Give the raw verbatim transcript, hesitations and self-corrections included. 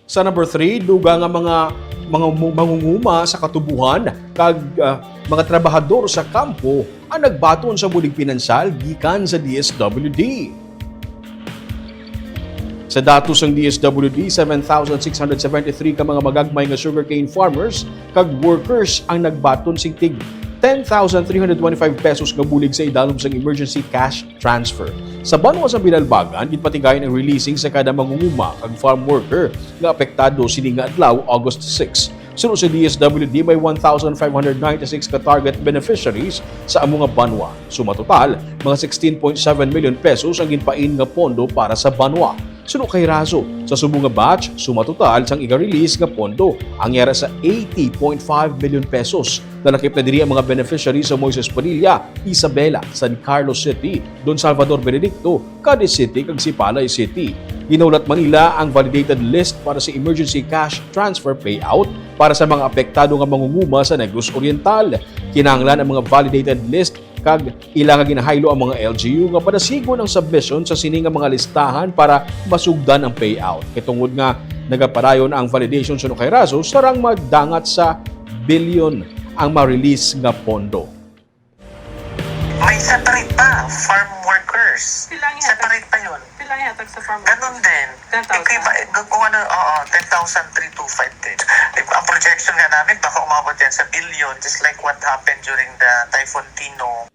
Sa number three, dugang nga mga, mga mu-, mangunguma sa katubuhan kag, ah, mga trabahador sa kampo ang nagbaton sa bulig pinansyal gikan sa D S W D. Sa datos sang D S W D, seven thousand six hundred seventy-three ka mga magagmay nga sugarcane farmers kag workers ang nagbaton sing tig ten thousand three hundred twenty-five pesos nga bulig sa idalom sang emergency cash transfer. Sa banwa sa Binalbagan, ginpatigayon ang releasing sa kada mangunguma kag farm worker nga apektado sini nga adlaw, August six. Suno sa D S W D, may one thousand five hundred ninety-six ka target beneficiaries sa amo nga banwa. Suma total, mga sixteen point seven million pesos ang ginpain nga pondo para sa banwa. Suno kay Raso, sa subong nga batch, suma total sang iga-release nga pondo ang yara sa eighty point five million pesos. Nalakip na diri ang mga beneficiaries sa Moises Padilla, Isabela, San Carlos City, Don Salvador Benedicto, Cadiz City, kag Sipalay City. Ginahulat man nila ang validated list para sa emergency cash transfer payout para sa mga apektado nga mangunguma sa Negros Oriental. Kinahanglan ang mga validated list kag ila nga ginahaylo ang mga L G U nga padasigon ang submission sa sini nga mga listahan para masugdan ang payout. Kay tungod nga nagapadayon ang validation suno kay Raso, sarang magdangat sa bilyon ang ma-release nga pondo. May separate pa, farm workers. Pila ang ihatag? Separate pa yun. Pila ang ihatag sa farm? Ganun din. Ten thousand. Equiva- kung ano, oo, ten thousand three two five din. Ang projection nga namin, baka umabot yan sa billion, just like what happened during the Typhoon Tino.